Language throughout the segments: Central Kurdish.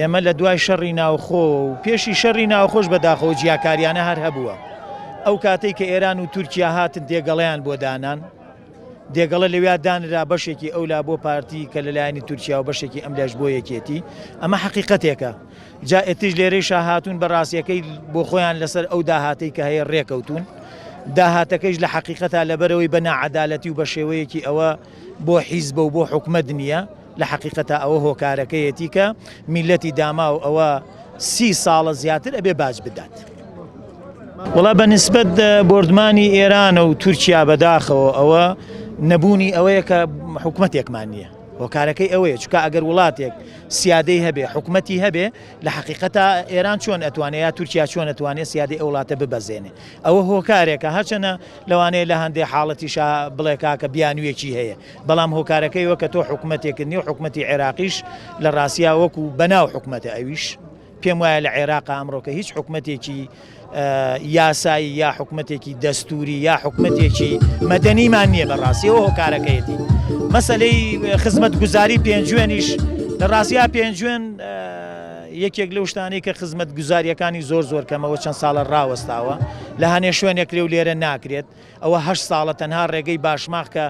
ئێمە لە دوای شەڕی ناوخۆ و پێشی شەڕی ناوخۆش بەداخەوە جیاکاریانە هەر هەبووە. ئەو کاتەی کە ئێران و تورکیا هاتن دێگەڵەیان بۆ دانان، دێگەڵە لەویا دانرا بەشێکی ئەولا بۆ پارتی کە لەلایەنی تورکیا و بەشێکی ئەملاش بۆ یەکێتی، ئەمە حەقیقەتێکە. جا ئێتریش لێرەیشا هاتوون بە ڕاستیەکەی بۆ خۆیان لەسەر ئەو داهاتەی کە هەیە ڕێکەوتوون. داهاتەکەیش لە حەقیقەتا لەبەرئەوەی بە ناعەدالەتی و بە شێوەیەکی ئەوە بۆ حیزبە و بۆ حکومەت نییە، لە حەقیقەتا ئەوە هۆکارەکەیەتی کە میللەتی داماو ئەوە سی ساڵە زیاتر ئەبێ باج بدات. وەڵا بە نسبەت بۆردمانی ئێرانە و تورکیا بەداخەوە ئەوە نەبوونی ئەوەیە کە حکومەتێکمان نییە. هۆکارەکەی ئەوەیە چونکە ئەگەر وڵاتێک سیادەی هەبێ حکومەتی هەبێ لە حەقیقەتا ئێران چۆن ئەتوانێ یا تورکیا چۆن ئەتوانێ سیادەی ئەو وڵاتە ببەزێنێ ئەوە هۆکارێکە هەرچەنە لەوانەیە لە هەندێ حاڵەتیشا بڵێ کاکە بیانوویەکی هەیە بەڵام هۆکارەکەی وە کە تۆ حکومەتێکت نیە و حکومەتی عێراقیش لە ڕاستیا وەکو بەناو حکومەتە ئەویش پێم وایە لە عێراقا ئەمڕۆکە هیچ حکومەتێکی یاسایی یا حکومەتێکی دەستوری یا حکومەتێکی مەدەنیمان نییە بەڕاستیەوە هۆکارەکەیەتی مەسلەی خزمەت گوزاری پێنجوێنیش لە ڕاستیا پێنجوێن یەکێک لەو شتانەی کە خزمەت گوزاریەکانی زۆر زۆر کەمەوە چەند ساڵە ڕاوەستاوە لە هەنێ شوێنێک لێ و لێرە ناکرێت ئەوە هە ساڵە تەنها ڕێگەی باشماخ کە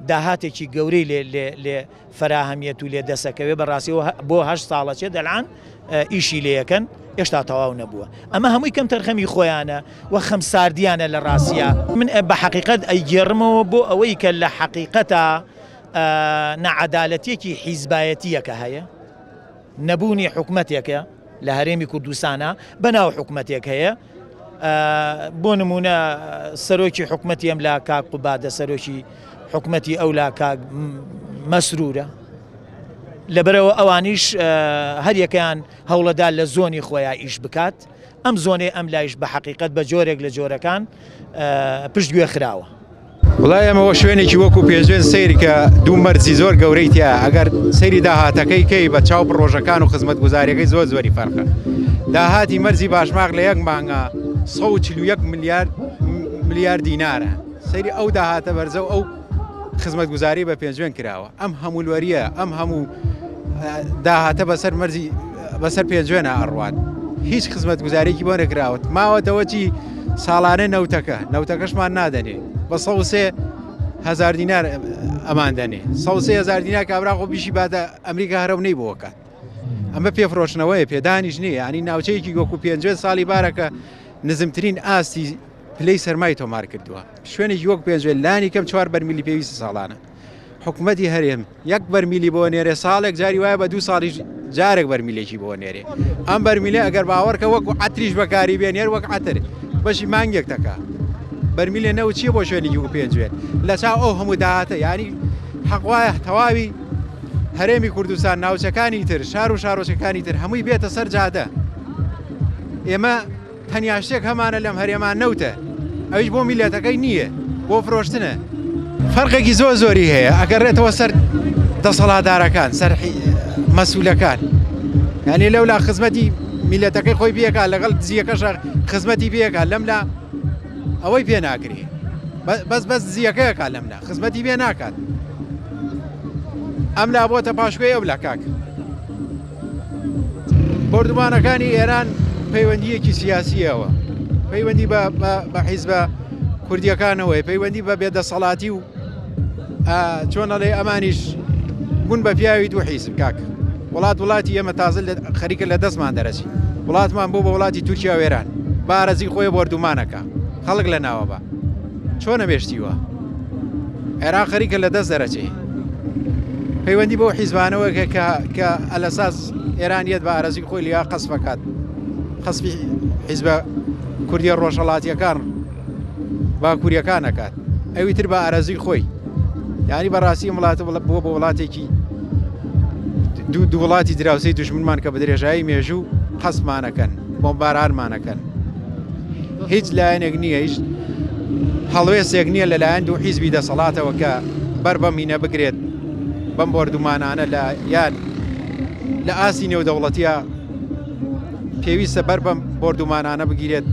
داهاتێکی گەورەی لێ لێ لێ فەراهەمیەت و لێ دەسەکەوێ بەڕاستی بۆ هەشت ساڵە چێ دەلعان ئیشی لێیەکەن ئێشتا تەواو نەبووە ئەمە هەمووی کەم تەرخەمی خۆیانە و خەمساردیانە لە ڕاستە من بە حەقیقەت ئەیگێڕمەوە بۆ ئەوەی کە لە حەقیقەتا نەعەدالەتیەکی حیزبایەتیەکە هەیە نەبوونی حکومەتێکە لە هەرێمی کوردستانە بەناو حکومەتێک هەیە بۆ نمونە سەرۆکی حکومەتی ئەم لا کاک قوبادە سەرۆکی حکومەتی ئەو لا کاک مەسرورە لەبەرەوە ئەوانیش هەریەکەیان هەوڵەدا لە زۆنی خۆیان ئیش بکات ئەم زۆنەی ئەم لایش بە حەقیقەت بە جۆرێک لە جۆرەکان پشت گوێ خراوە. وڵای ئەمەوە شوێنێکی وەکو پێنجوێن سەیری کە دوو مەرجی زۆر گەورەی تیا ئەگەر سەیری داهاتەکەی کەی بە چاو پڕۆژەکان و خزمەتگوزاریەکەی زۆر زۆری فەرقە داهاتی مەرزی باشماغ لە یەک مانگا 141 ملیارد ملیار دینارە سەیری ئەو داهاتە بەرزە و ئەو خزمەتگوزاری بە پێنجوێن کراوە ئەم هەموو لوەریە ئەم هەموو داهاتە بەسەر مەرزی بەسەر پێنجوێنە ئەڕوات هیچ خزمەت گوزارێکی بۆ نەکراوت ماوەتەوە چی ساڵانە نەوتەکە نەوتەکەشمان نادەنێ بە سەوسێ هزار دینار ئەمان دەنێ سەوسێ هزار دینار کابرا خۆ بیشی باتە ئەمریکا هەرەو نەی بۆکات ئەمە پێفرۆشنەوەیە پێدانیش نییە ینی ناوچەیەکی وەکو پێنجوێن ساڵی بارەکە نزمترین ئاستی پلەی سەرمای تۆمار کردووە شوێنێکی وەک پێنجوێن لانی کەم چوار بەرمیلی پێویستە ساڵانە حکومەتی هەرێم یەک بەرمیلی بۆ نێرێ ساڵێک جاری وایە بە دوو ساڵیش جارێک بەرمیلێکی بۆ نێرێ ئەم بەرمیلە ئەگەر باوەڕکە وەکو عەتریش بەکاری بێنێر وەک عەتر بەشی مانگێک دەکا بەرمیلێ نەوت چییە بۆ شوێنێکی وەکو پێنجوێن لە چاو ئەو هەموو داهاتە یانی حەق وایە تەواوی هەرێمی کوردستان ناوچەکانی تر شار و شارۆچکەکانی تر هەمووی بێتە سەر جادە ئێمە تەنیا شتێک هەمانە لەم هەرێما نەوتە ئەویش بۆ میللەتەکەی نییە بۆ فرۆشتنە. فەرقێکی زۆر زۆری هەیە ئەگەڕێتەوە سەر دەسەڵاتدارەکان سەر مەسولەکان یعنی لەولا خزمەتی میلەتەکەی خۆی پێکا لەگەڵ دزیەکەش خزمەتی پێکا لەملا ئەوەی پێ ناکرێ بەس بەس دزیەکەیەکە لەملا خزمەتی پێ ناکات ئەم لا بۆتە پاشکۆی ئەو لا کاک. بۆردومانەکانی ئێران پەیوەندیەکی سیاسیەوە پەیوەندی بە حیزبە کوردیەکانەوەی پەیوەندی بە بێدەسەڵاتی و چۆن ئەڵێ ئەمانیش بوون بە پیاوی دوو حیزب کاک وڵات وڵاتی ئێمە تازە خەریکە لە دەستمان دەرەچی وڵاتمان بۆ بە وڵاتی تورکیا وێران بارەزی خۆی بۆردومانەکە خەڵک لە ناوە بە چۆنە مێشتیوە عێراق خەریکە لە دەست دەرەچێ پەیوەندی بەو حیزبانەوە کە کە کە ئەلەساس ئێران یەت بە ئارەزوی خۆی لیا قەسفەکات قەسفی حیزبە کوردیە ڕۆژهەڵاتیەکان باکووریەکان ئەکات ئەوی تر بە ئارەزوی خۆی یعنی بەڕاستی ئەم وڵاتە بووە بە وڵاتێکی دوو دوو وڵاتی دراوسێی دوژمنمان کە بە درێژایی مێژوو قەسمانەکەن بۆمبارانمانەکەن هیچ لایەنێک نییە هیچ هەڵوێستێک نییە لەلایەن دوو حیزبی دەسەڵاتەوە کە بەر بەم مینە بگرێت بەم بۆردومانانە لە یان لە ئاستی نێودەوڵەتیە پێویستە بەر بەم بۆردومانانە بگیرێت.